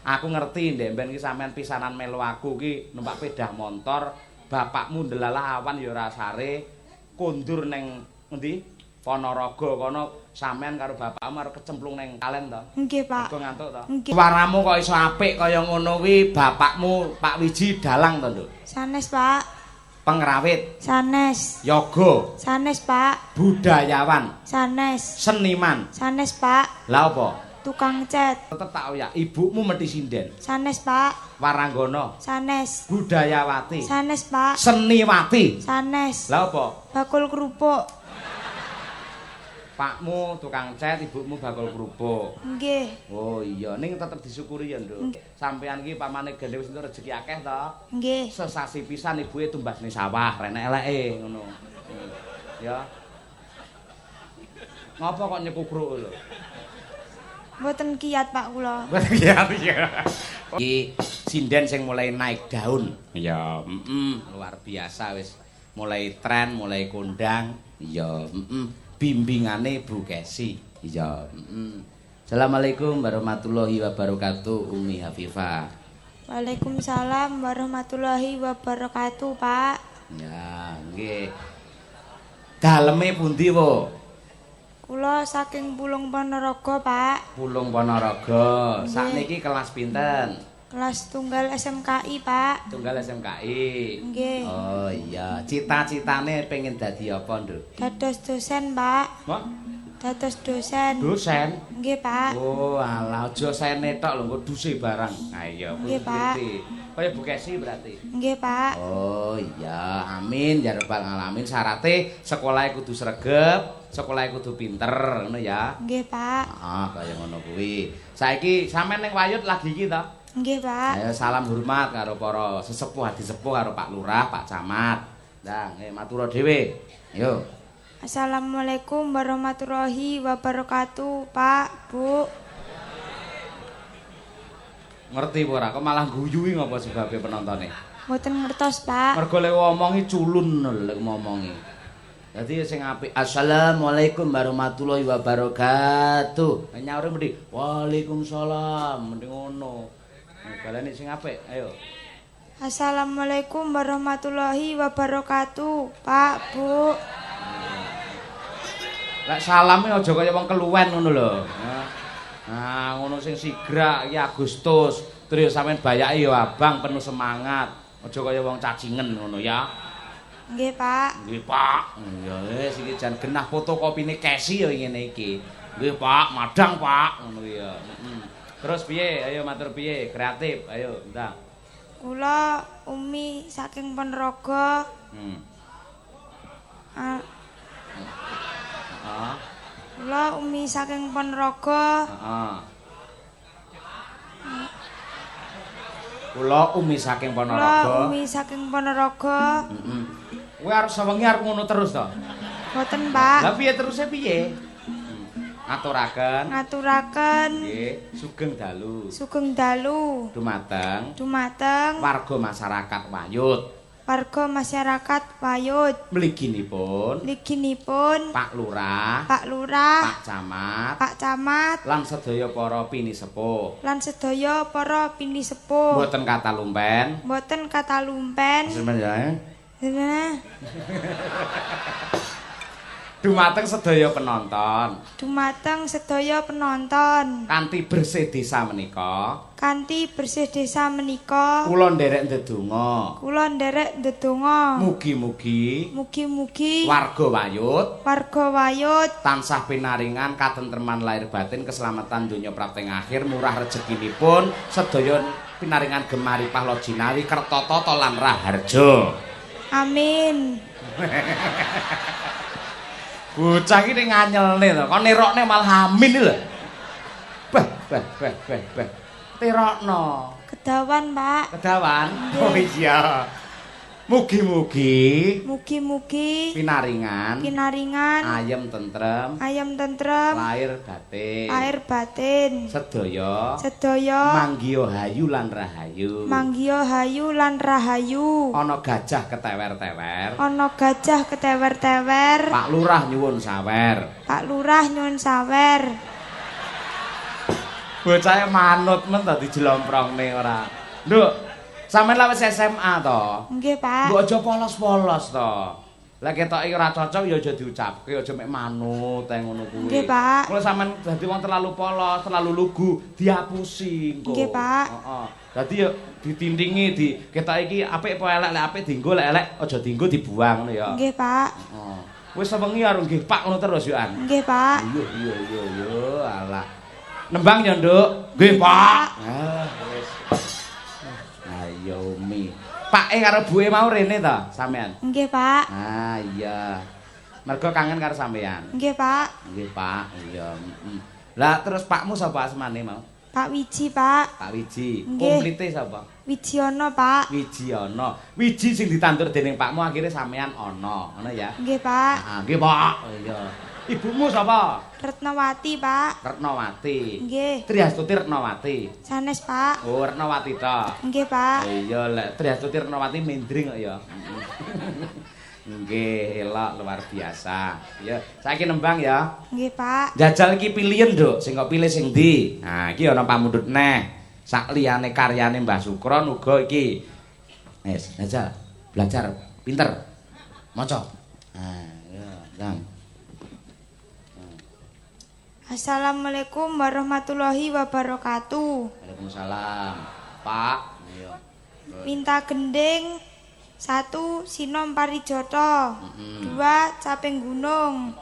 Aku ngerti ndek mben ki sampean pisanan melu aku ki numpak pedah montor, bapakmu ndelalah awan ya ora sare, kondur neng ngendi? Ponorogo kono sampean karo bapakmu arep kecemplung neng kalen to. Nggih, Pak. Mergo ngantuk to. Nggih. Suaramu kok iso apik kaya ngono kuwi bapakmu Pak Wiji dalang to, Nduk? Sanes, Pak. Pengrawit, Sanes. yoga, Sanes, Pak. budayawan, Sanes. seniman. Sanes, Pak. Lah apa? Tukang cat. Tetep tak oyak, ibumu mesti sinden. Sanes, Pak. Waranggana, Sanes. budayawati, Sanes, Pak. seniwati. Sanes. Lah apa? Bakul kerupuk. Pakmu tukang cat, ibumu bakul kerupuk. Nggih. Oh iya, ning tetep disyukuri ya, Nduk. Sampeyan iki pamane gandhe wis entuk rezeki akeh to. Nggih. Sesasi pisan ibuke tumbasne sawah, renek eleke ngono. Ya. Ngopo kok nyekukruk lho? Mboten kiat, Pak, kula. Mboten kiat ya. Iki sinden sing mulai naik daun. Ya, luar biasa wis. Mulai tren, mulai kondang. Iya, Bimbingane Bu Kesi. Iya, Assalamualaikum warahmatullahi wabarakatuh, Umi Hafifah. Waalaikumsalam warahmatullahi wabarakatuh, Pak. Ya, nggih. Daleme pundi, wo? Kula saking Pulung Ponorogo, Pak. Pulung Ponorogo. Sakniki kelas pinten? Kelas tunggal SMKI, Pak. Tunggal SMKI. Nggih. Oh iya, cita-citane pengen dadi apa, Nduk? Dados dosen, Pak. Wah, Dados dosen. dosen. Nggih, Pak. Oh, alah aja sene tok lho, engko duse barang. Ha iya, Nggih, Pak. Kaya Bu Kesi berarti. Nggih, Pak. Oh iya, amin ya rabbal alamin. Syarate sekolahe kudu sregep, sekolahe kudu pinter, ngono ya. Nggih, Pak. Ah, kaya ngono kuwi. Saiki sampean ning Wayut lagi iki to? Nggih, Pak. Ayo salam hormat karo para sesepuh adi sepuh karo Pak Lurah, Pak Camat. Lah, nggih matur dhewe. Ayo. Assalamualaikum warahmatullahi wabarakatuh, Pak, Bu. Ngerti apa ora? Kok malah guyu ngopo sebabe penontone? Mboten ngertos, Pak. Mergo lek ngomongi culun lho lek ngomongi. Dadi sing apik assalamualaikum warahmatullahi wabarakatuh. Nyaure mesti waalaikumsalam, mending ngono. Baleni sing apik, ayo. Assalamualaikum warahmatullahi wabarakatuh, Pak, Bu. Lek salame aja kaya wong keluwen ngono lho. Nah, ngono sing sigrak iki Agustus. Terus sampean bayake ya abang penuh semangat. Aja kaya wong cacingen ngono ya. Nggih, Pak. Nggih, Pak. Ya wis iki jan genah fotokopine Kesi ya ngene iki. Nggih, Pak, madang, Pak. Ngono ya. Terus piye? Ayo matur piye? Kreatif, ayo, ndang. Kula Umi saking Ponorogo. Heeh. Kula Umi saking Ponorogo. Heeh. Kula Umi saking Ponorogo. Kula Umi saking Ponorogo. Heeh. Kowe arep sewengi arep ngono terus to? Mboten, Pak. Lah piye teruse piye? Ngaturaken. Ngaturaken. Nggih, sugeng dalu. Sugeng dalu. Dumateng. Dumateng warga masyarakat Wayut. Warga masyarakat Wayut. Mliginipun. Mliginipun Pak Lurah. Pak Lurah. Pak Camat. Pak Camat. Lan sedaya para pinisepuh. Lan sedaya para pinisepuh. Mboten katalumpen. Mboten katalumpen. Sampeyan ya. Nah. Dumateng sedaya penonton. Dumateng sedaya penonton. Kanthi bersih desa menika. Kanthi bersih desa menika. Kula nderek ndedonga. Kula nderek ndedonga. Mugi-mugi. Mugi-mugi. Warga Wayut. Warga Wayut. Tansah pinaringan katentreman lahir batin, keselamatan donya prapting akhir, murah rezekinipun, sedaya pinaringan gemari pahla jinawi kerta tata lan raharja. Amin. Bocah iki ning nganyelne to, kon nerokne malah amin lho. Bah, bah, bah, bah, bah. Terokno. Kedawan, Pak. Kedawan? Oh iya. Mugi-mugi. Mugi-mugi pinaringan. Pinaringan. Ayem tentrem. Ayem tentrem. Lahir batin. Lahir batin. Sedaya. Sedaya. Manggiya hayu lan rahayu. Manggiya hayu lan rahayu. Ana gajah ketewer-tewer. Ana gajah ketewer-tewer. Pak Lurah nyuwun sawer. Pak Lurah nyuwun sawer. Bocahe manut men to dijelomprongne ora. Nduk, sampean lak wis SMA to? Nggih, Pak. Mbok aja polos-polos to. Lek ketoke ora cocok ya aja diucapke, aja mek manut ae ngono kuwi. Nggih, Pak. Mula sampean dadi wong terlalu polos, terlalu lugu, diapusi engko. Nggih, Pak. Heeh. Dadi ya ditintingi di ketoke iki apik apa elek, lek apik dienggo, lek elek aja dienggo dibuang ngono ya. Nggih, Pak. Heeh. Wis sewengi karo nggih Pak ngono terus yo an. Nggih, Pak. Iya iya iya iya alah. Nembang ya, Nduk. Nggih, Pak. Ah, wis. Ayo Mi. Pake karo buke mau rene ta sampean? Nggih, Pak. Ah, iya. Mergo kangen karo sampean. Nggih, Pak. Nggih, Pak. Iya, heeh. Lah terus pakmu sapa asmane mau? Pak Wiji, Pak. Pak Wiji. Nggih. Komplite sapa? Wijiono, Pak. Wijiono. Wiji sing ditandur dening pakmu akhirnya sampean ana, ngono ya? Nggih, Pak. Ah, nggih, Pak. Iya. Ibumu sapa? Retnawati, Pak. Retnawati. Nggih. Triastuti Retnawati. Sanes, Pak. Oh, Retnawati ta. Nggih, Pak. Iya, lek Triastuti Retnawati mendring kok ya. Nggih, elok luar biasa. Ya, saiki nembang ya. Nggih, Pak. Jajal iki pilihen, Nduk. Sing kok pilih sing ndi? Nah, iki ana pamundhut neh. Sak liyane karyane Mbah Sukron uga iki. Wis, jajal. Belajar pinter. Maca. Nah, ya, Ndang. Assalamualaikum warahmatullahi wabarakatuh. Waalaikumsalam. Pak. Iya. Minta gending 1 Sinom Parijoto, 2 Caping Gunung.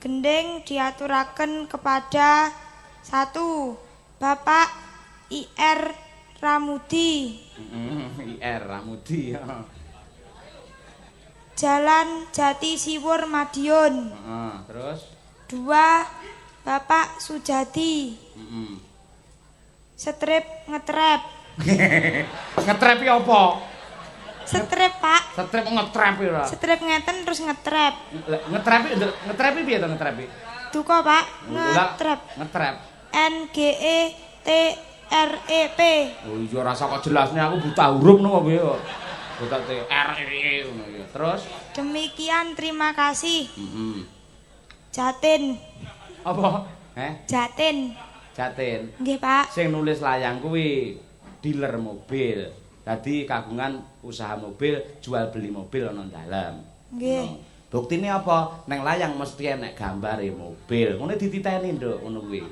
Gending diaturaken kepada 1 Bapak IR Ramudi, IR Ramudi. Jalan Jati Siwur Madiun. Heeh, terus 2 Bapak Sujadi, Strip ngetrep. Ngetrep ki apa? Strip, Pak. Strip ngetrep ora. Strip ngeten terus ngetrep. Ngetrep ngetrep piye to ngetrep? Duka, Pak. Ngetrep. Ngetrep. N G E T R E P. Oh iya rasa kok jelasnya aku buta huruf no piye kok. Buta T R E E ngono ya. Terus demikian terima kasih. Heeh. Jatin. Apa? Heh? Jatin. Jatin. Nggih, Pak. Sing nulis layang kuwi dealer mobil. Dadi kagungan usaha mobil, jual beli mobil ana dalem. Nggih. Buktine apa? Neng layang mesti enek gambare mobil. Ngono dititeni, Nduk, ngono kuwi.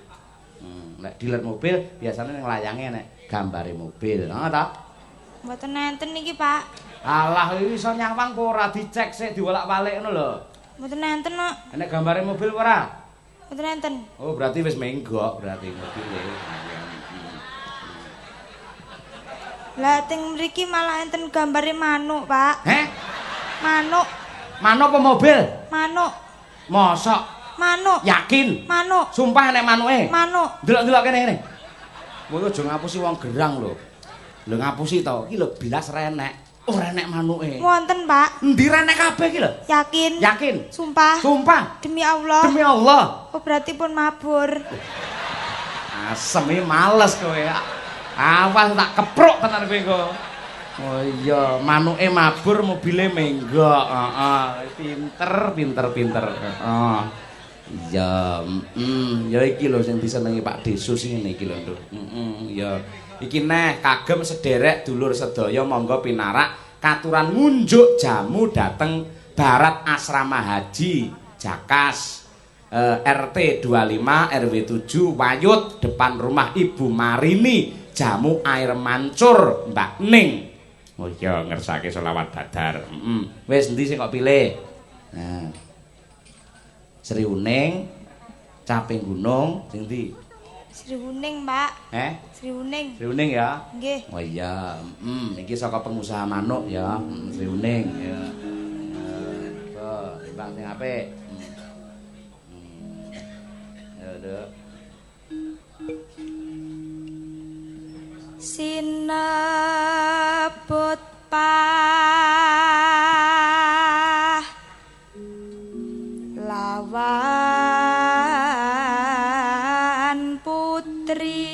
Nek dealer mobil biasanya neng layange enek gambare mobil. Ngono ta? Mboten enten iki, Pak. Alah, iki iso nyawang apa ora dicek sik diwolak-walik ngono lho. Mboten enten kok. Enek gambare mobil apa ora? Mboten enten. Oh, berarti wis menggok berarti mobile. Lah teng mriki malah enten gambare manuk, Pak. Heh? Manuk. Manuk apa mobil? Manuk. Mosok? Manuk. Yakin? Manuk. Sumpah enek manuke? Manuk. Delok-delok kene kene. Kowe aja ngapusi wong gerang lho. Lho ngapusi to, iki lho bilas renek. Ora enek manuke. Wonten, Pak. Endi renek kabeh iki lho? Yakin? Yakin. Sumpah. Sumpah. Demi Allah. Demi Allah. Oh, berarti pun mabur. Asem iki males kowe. Awas tak kepruk tenan kowe engko. Oh iya, manuke mabur, mobile menggok. Heeh, pinter, pinter, pinter. Heeh. Iya, ya iki lho sing disenengi Pak Desus ngene iki lho, Nduk. Heeh, ya. Iki neh kagem sederek dulur sedaya monggo pinarak katuran ngunjuk jamu dateng Barat Asrama Haji Jakas RT 25 RW 7 Wayut depan rumah Ibu Marini, jamu air mancur Mbak Ning. Oh iya ngersake selawat badar. Heeh. Wis endi sing kok pilih? Nah. Sri Uning, Caping Gunung, sing ndi? Sri Uning, Pak. Eh? Sri Uning. Sri Uning ya? Nggih. Oh iya, iki saka pengusaha manuk ya, Sri Uning ya. Coba, timbang sing apik. Ya, Nduk. Sinebut pahlawan putri.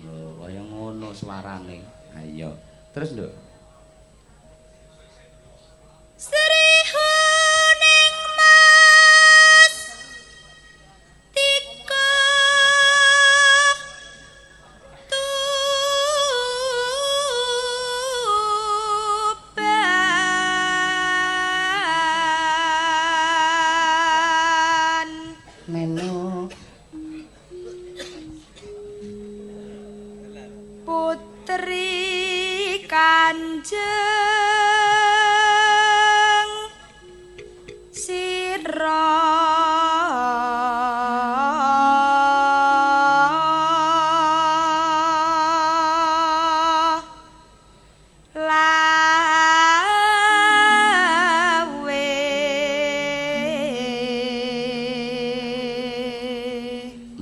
Lho, kaya ngono suarane. Ayo. Terus, Nduk. Sri Huning Mas Putri Kanjeng Sira lawe.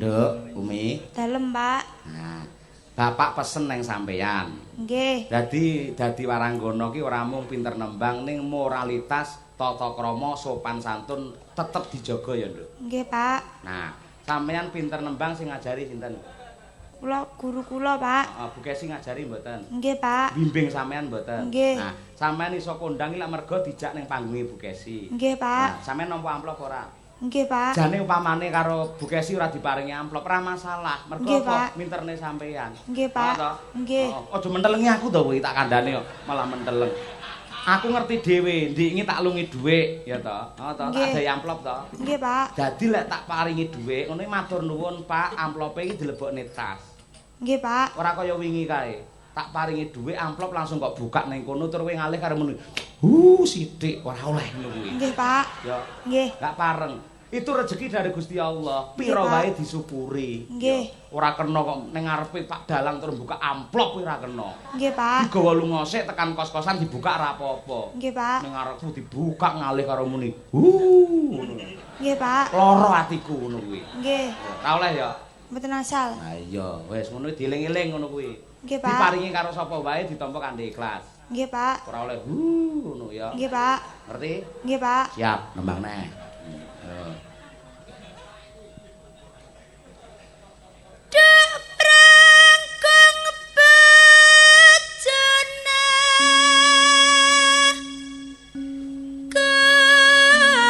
Nduk, Umi. Dalem, Pak. Nah, bapak pesen nang sampeyan. Nggih. Dadi dadi waranggana ki ora mung pinter nembang ning moralitas, tata krama, sopan santun tetep dijaga ya, Nduk. Nggih, Pak. Nah, sampeyan pinter nembang sing ngajari sinten? Kula guru kula, Pak. Heeh, Bu Kesi ngajari mboten? Nggih, Pak. Bimbing sampeyan mboten? Nggih. Nah, sampeyan iso kondang iki lak mergo dijak ning panggunge Bu Kesi. Nggih, Pak. Nah, sampeyan nampa amplop ora? Nggih, Pak. Jane upamane karo Bu Kesi ora diparingi amplop, ora masalah. Mergo Nggih, apa? Pak. Minterne sampeyan. Nggih, Pak. Nggih. Oh, aja mentelengi aku to kowe tak kandhane kok, malah menteleng. Aku ngerti dhewe, ndik iki tak lungi dhuwit, ya to. Oh to, tak Nggih. ada amplop to. Nggih, Pak. Dadi lek tak paringi dhuwit, ngono iki matur nuwun, Pak, amplope iki dilebokne tas. Nggih, Pak. Ora kaya wingi kae. Tak paringi dhuwit amplop langsung kok buka ning kono tur kowe ngalih karo muni. Sithik ora oleh ngono kuwi. Nggih, Pak. Ya, Nggih. gak pareng. Itu rezeki dari Gusti Allah. Pira wae disyukuri. Nggih. Ya, ora kena kok ning ngarepe Pak Dalang terus buka amplop kuwi ora kena. Nggih, Pak. Digawa lunga sik tekan kos-kosan dibuka ora apa-apa. Nggih, Pak. Ning ngarepku dibuka ngalih karo muni. Ngono. Nggih, Pak. Lara atiku ngono kuwi. Nggih. Ora oleh ya. Mboten asal. Ha iya, wis ngono dieling-eling ngono kuwi. Nggih, Pak. Diparingi karo sapa wae ditampa kanthi ikhlas. Nggih, Pak. Ora oleh ngono ya. Nggih, Pak. Ngerti? Nggih, Pak. Siap, nembang neh. Yo. Dek prangkong bejana kara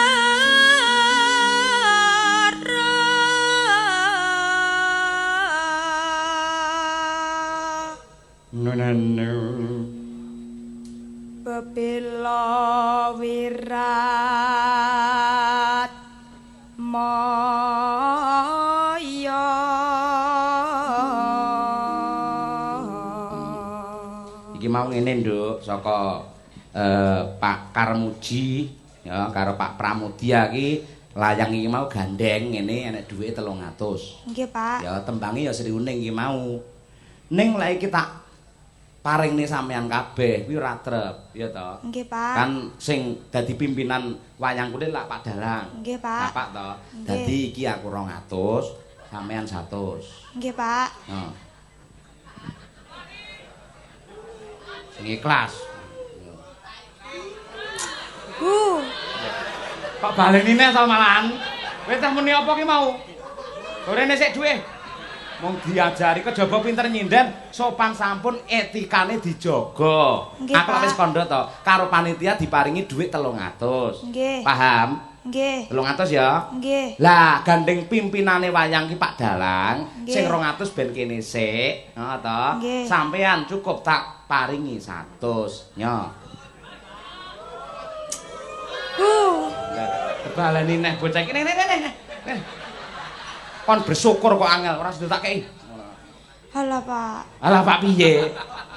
Nunanu. Bebela wirat maya. Iki mau ngene, Nduk, saka Pak Karmuji ya karo Pak Pramudya iki layang iki mau gandeng ngene enek dhuwite 300. Nggih, Pak. Ya tembange ya Sri Uning iki mau. Ning lek iki tak paringne sampeyan kabeh kuwi ora trep, ya to. Nggih, Pak. Kan sing dadi pimpinan wayang kulit lak Pak Dalang. Nggih, Pak. Bapak to. Nggih. Dadi iki aku 200, sampeyan 100. Nggih, Pak. Heeh. Sing ikhlas. Kok baleni neh to malahan? Kowe teh muni apa ki mau? Gorene sik dhuwit. Mung diajari kejaba pinter nyinden, sopan sampun etikane dijaga. Nggih, Aku Pak. wis kandha to, karo panitia diparingi dhuwit 300. Nggih. Paham? Nggih. 300 ya. Nggih. Lah, gandeng pimpinane wayang ki Pak Dalang, Nggih. sing 200 ben kene sik, heeh to. Nggih. Sampean cukup tak paringi 100. Nyo. Lah, kebaleni neh bocah iki. Neh neh neh. Neh. Kon bersyukur kok angel, ora sida tak kei. Alah, Pak. Alah Pak piye?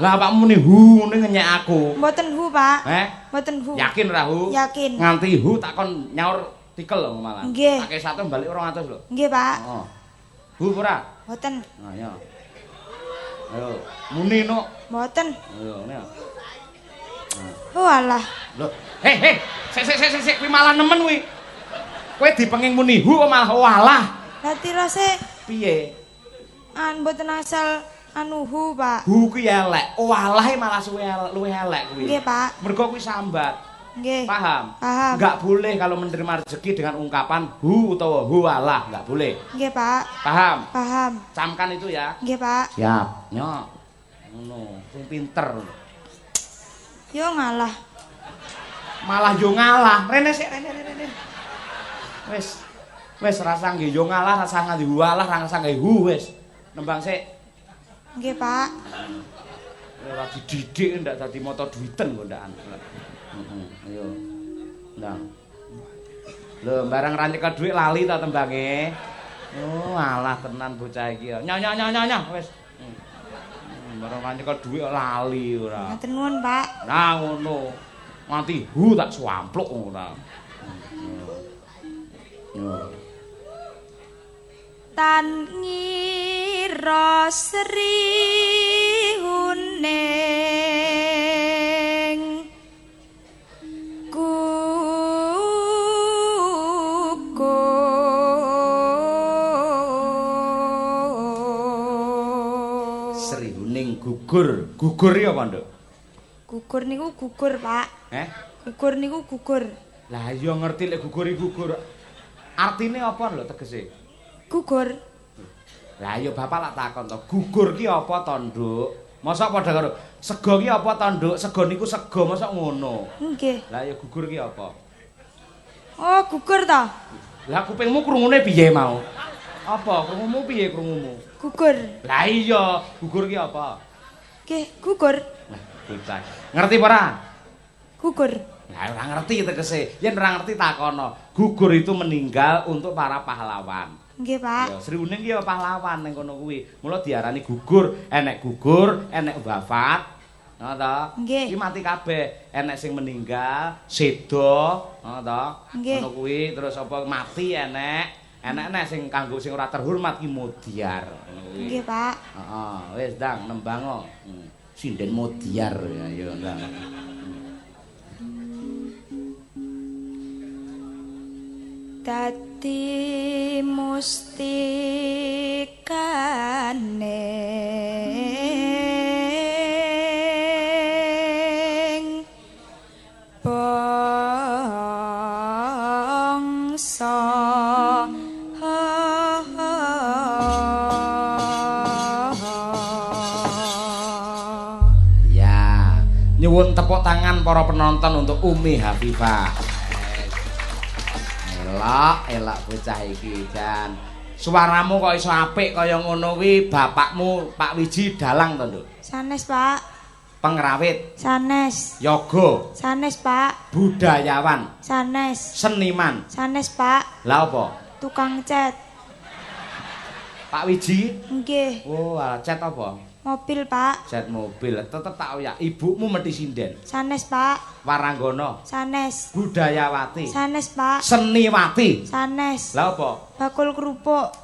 Lah Pak muni hu ngene ngenyek aku. Mboten hu, Pak. Eh? Mboten hu. Yakin ora hu? Yakin. Nganti hu tak kon nyaur tikel lho malah. Nggih. Tak kei 100 balik 200 lho. Nggih, Pak. Heeh. Hu ora? Mboten. Nah, ya. Ayo, muni nuk. Mboten. Ayo, ngene. Oh alah. Lho, hei hei, sik sik sik sik kuwi malah nemen kuwi. Kowe dipenging muni hu kok malah walah. Lah tirose Piye? an mboten asal anu hu, Pak. Hu kuwi elek, walah malah suwe luwih elek kuwi. Nggih, Pak. Mergo kuwi sambat. Nggih. Paham? Paham. Enggak boleh kalau menerima rezeki dengan ungkapan hu utawa hu walah, enggak boleh. Nggih, Pak. Paham? Paham. Camkan itu ya. Nggih, Pak. Siap. Nyok. Ngono, sing pinter. Yo ngalah. Malah yo ngalah. Rene sik, rene rene rene. Wis. Wis rasa nggih yo ngalah, rasa nganggo hu walah, rasa nganggo hu wis. Nembang sik. Nggih, Pak. Ora dididik ndak dadi mata duiten kok ndakan. Heeh, ayo. Nah. Lho, barang ra nyekel dhuwit lali ta tembange. Oh, alah tenan bocah iki ya. Nyo nyo nyo nyo nyo wis. Ora nyekel dhuwit lali ora. Matur nuwun, Pak. Nah ngono. Nganti hu tak swampluk ora. Yo. Tan ngira sri huning gugur. Sri huning gugur. Gugur iki apa, Nduk? Gugur niku gugur, Pak. Eh? Gugur niku gugur. Lah iya ngerti lek gugur iki gugur. Artine apa lho tegese? Gugur. Lah iya bapak lak takon to, gugur ki apa to, Nduk? Mosok padha karo sego ki apa to, Nduk? Sego niku sego, mosok ngono. Nggih. Lah iya gugur ki apa? Oh, gugur to. Lah kupingmu krungune piye mau? Apa krungumu piye krungumu? Gugur. Lah iya, gugur ki apa? Nggih, gugur. Lah bocah. Ngerti apa ora? Gugur. Lah ora ngerti tegese. Yen ora ngerti takono. Gugur itu meninggal untuk para pahlawan. Nggih, Pak. Ya, Sri Huning ki ya pahlawan ning kono kuwi. Mula diarani gugur, enek gugur, enek wafat. Ngono ta? Nggih. Ki mati kabeh, enek sing meninggal, seda, ngono ta? Nggih. Ngono kuwi terus apa mati enek, enek-enek sing kanggo sing ora terhormat ki modiar ngono kuwi. Nggih, Pak. Heeh, wis ndang nembango. Sinden modiar ya ya ndang. Dadi mustikane bangsa. Ya, nyuwun tepuk tangan para penonton untuk Umi Hafifah. Elok, elok bocah iki jan. Suaramu kok iso apik kaya ngono kuwi bapakmu Pak Wiji dalang to, Nduk? Sanes, Pak. Pengrawit, Sanes. yoga, Sanes, Pak. budayawan, Sanes. seniman. Sanes, Pak. Lah apa? Tukang cat. Pak Wiji? Nggih. Oh, alah, cat apa? Mobil, Pak. Cat mobil. Tetep tak oyak. Ibumu mesti sinden. Sanes, Pak. Waranggono, Sanes. budayawati, Sanes, Pak. seniwati. Sanes. Lah apa? Bakul kerupuk.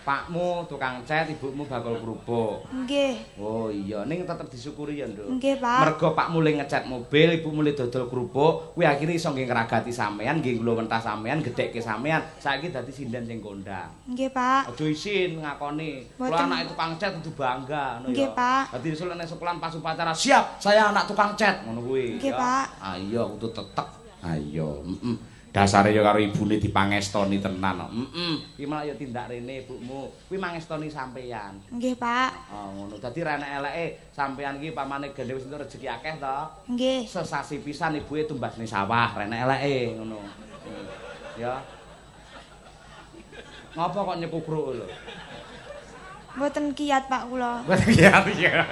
Pakmu tukang cat, ibumu bakul kerupuk. Nggih. Oh iya, ning tetep disyukuri ya, Nduk. Nggih, Pak. Mergo pakmu le ngecat mobil, ibumu le dodol kerupuk, kuwi akhire iso nggih ngragati sampean, nggih ngluwentah sampean, gedhekke sampean. Saiki dadi sinden sing kondang. Nggih, Pak. Aja isin ngakoni. Kula anake tukang cat kudu bangga ngono ya. Nggih, Pak. Dadi iso nek sekolahan pas upacara, siap, saya anak tukang cat ngono kuwi. Nggih, Pak. Ah iya kudu tetek. Ah iya, heeh. Dasare ya karo ibune dipangestoni tenan kok. Heeh. Iki malah ya tindak rene ibumu. Kuwi mangestoni sampeyan. Nggih, Pak. Oh, ngono. Dadi ra enek eleke sampeyan iki pamane gandhe wis entuk rezeki akeh to. Nggih. Sesasi pisan ibuke tumbasne sawah, ra enek eleke ngono. Ya. Ngapa kok nyekukruk lho? Mboten kiat, Pak, kula. Mboten kiat ya.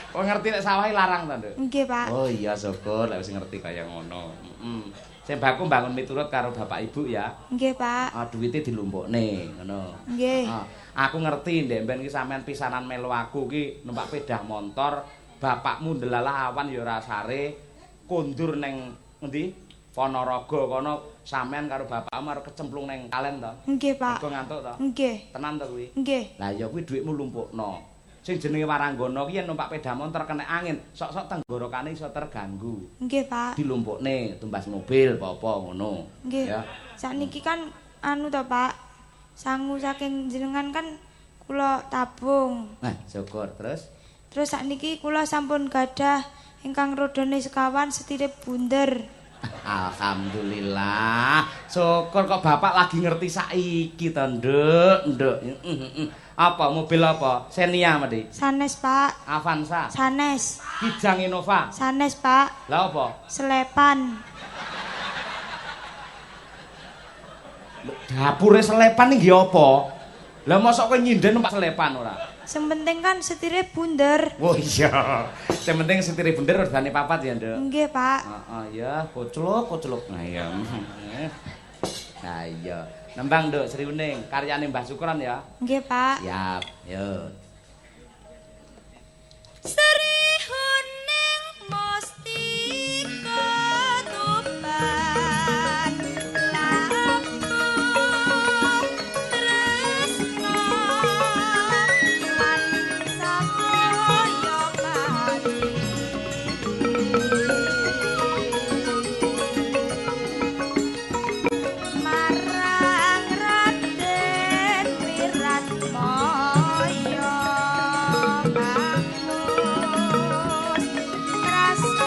Kok ngerti nek sawahe larang to, Nduk? Nggih, Pak. Oh iya, syukur lek wis ngerti kaya ngono. Heeh. Sing baku mbangun miturut karo bapak ibu ya. Nggih, Pak. Ah, duwite dilumpukne ngono. Nggih. Ah, aku ngerti ndek mben iki sampean pisanan melu aku ki numpak pedah montor, bapakmu ndelalah awan ya ora sare, kondur neng ngendi? Ponorogo kono sampean karo bapakmu arep kecemplung neng kalen to. Nggih, Pak. Mergo ngantuk to? Nggih. Tenan to kuwi? Nggih. Lah ya kuwi dhuwitmu lumpukno. Sing jenenge waranggono ki yen numpak sepeda motor kena angin, sok-sok tenggorokane iso terganggu. Nggih, Pak. Dilumpukne tumbas mobil apa-apa ngono. Nggih. Ya. Sakniki kan anu to, Pak. Sangu saking jenengan kan kula tabung. Nah, syukur terus. Terus sakniki kula sampun gadah ingkang rodone sekawan setire bunder. Alhamdulillah. Syukur kok bapak lagi ngerti saiki to, Nduk. Nduk. Apa mobil apa? Xenia mesti. Sanes, Pak. Avanza. Sanes. Kijang Innova. Sanes, Pak. Lah apa? Selepan. Dapure selepan iki apa? Lah mosok kowe nyinden numpak selepan ora? Sing penting kan setire bunder. Oh iya. Sing penting setire bunder rodane papat ya, Nduk. Nggih, Pak. Heeh, ya, kocluk, kocluk. Nah iya. Nah iya. Nembang, Nduk, Sri Uning, karyane Mbah Sukron ya. Nggih, Pak. Siap, yo. Sri Huning Mustika Tuban Lampung Tresna lan Samoyo Pati. Marang Raden Wiratmaya Kangmus Prasaja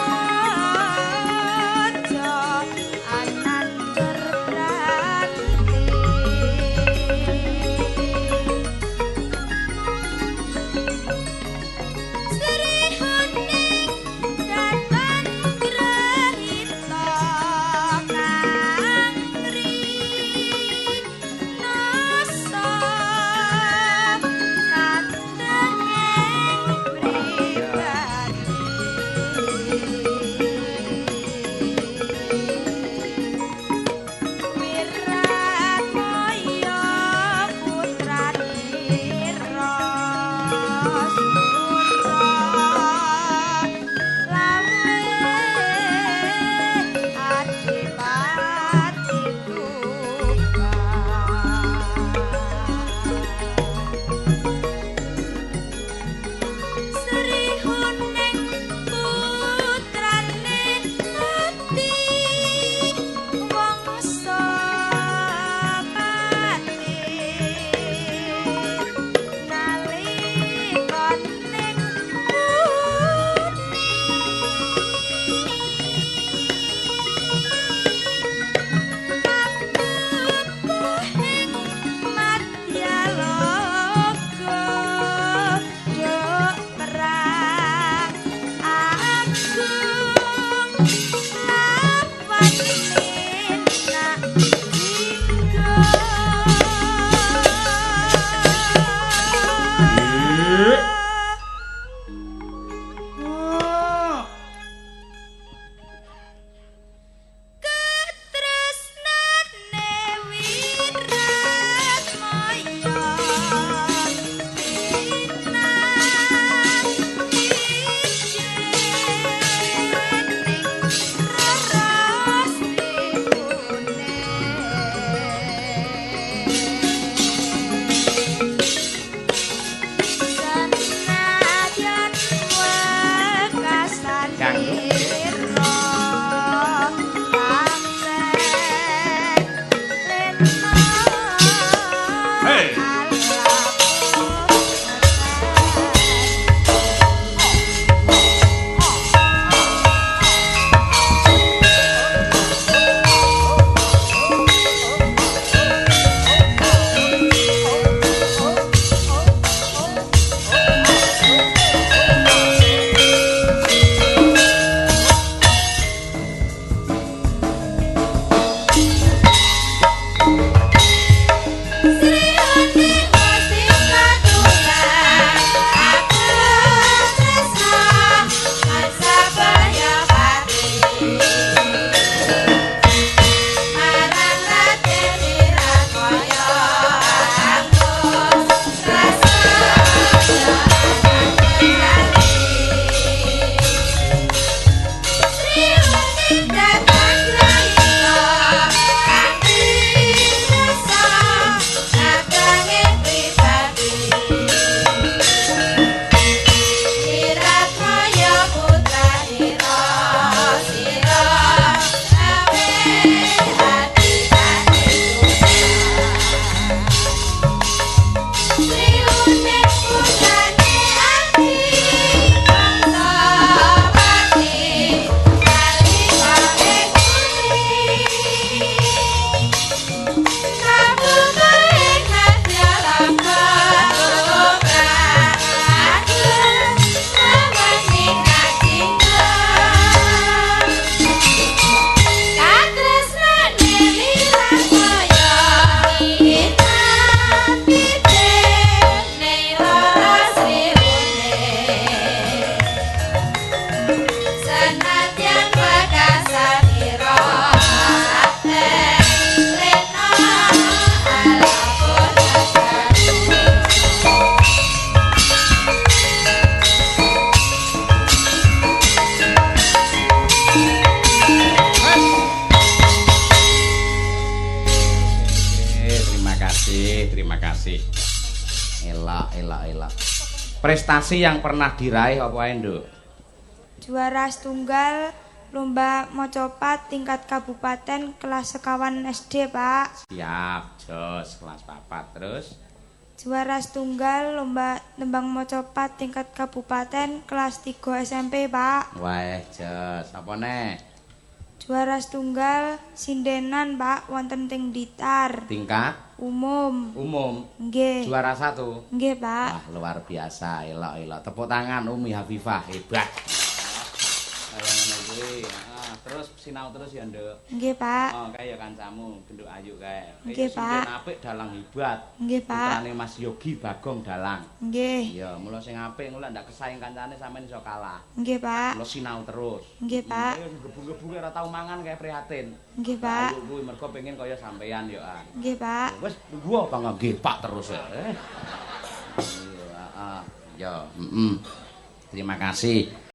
Anandur Pranti. Sri Huning datan grahita kang rinasa katenging pribadi. Wiratmaya putranira Sura lawe adipati Tuban. Sri Huning putrane Ati Wangsa Pati nalika ning bumi kapupuhing madyaloka duk perang agung lawan minak jingga. Katresnane Wiratmaya pinang ijening raras tribune. Senadyan wekasanira kabeh lena. Hey. Sri Huning Elok, elok, elok. Prestasi yang pernah diraih apa ae, Nduk? Juara setunggal lomba macapat tingkat kabupaten kelas sekawan SD, Pak. Siap, jos kelas 4 terus. Juara setunggal lomba tembang macapat tingkat kabupaten kelas 3 SMP, Pak. Wah, jos. Apa neh? Juara setunggal sindenan, Pak, wonten teng Blitar. Tingkat Umum. Umum. Nggih. Juara 1. Nggih, Pak. Wah, luar biasa, elok, elok. Tepuk tangan Umi Hafifah, hebat. Kaya ngono kuwi. Heeh, terus sinau terus ya, Nduk. Nggih, Pak. Oh, kae ya kancamu, genduk ayu kae. Nggih, Sinden Pak. Apik, dalang hebat. Nggih, Pak. Putrane Mas Yogi Bagong dalang. Nggih. Iya, mula sing apik ngono ndak kesaing kancane sampean iso kalah. Nggih, Pak. Mula sinau terus. Nggih, Pak. Gebu-gebu ora tau mangan kayak prihatin. Nggih, Pak. Ayu kuwi mergo pengen kaya sampean ya, an. Nggih, Pak. Wis tunggu apa nggih Pak terus ya. Iya, heeh. Ya, heeh. Terima kasih.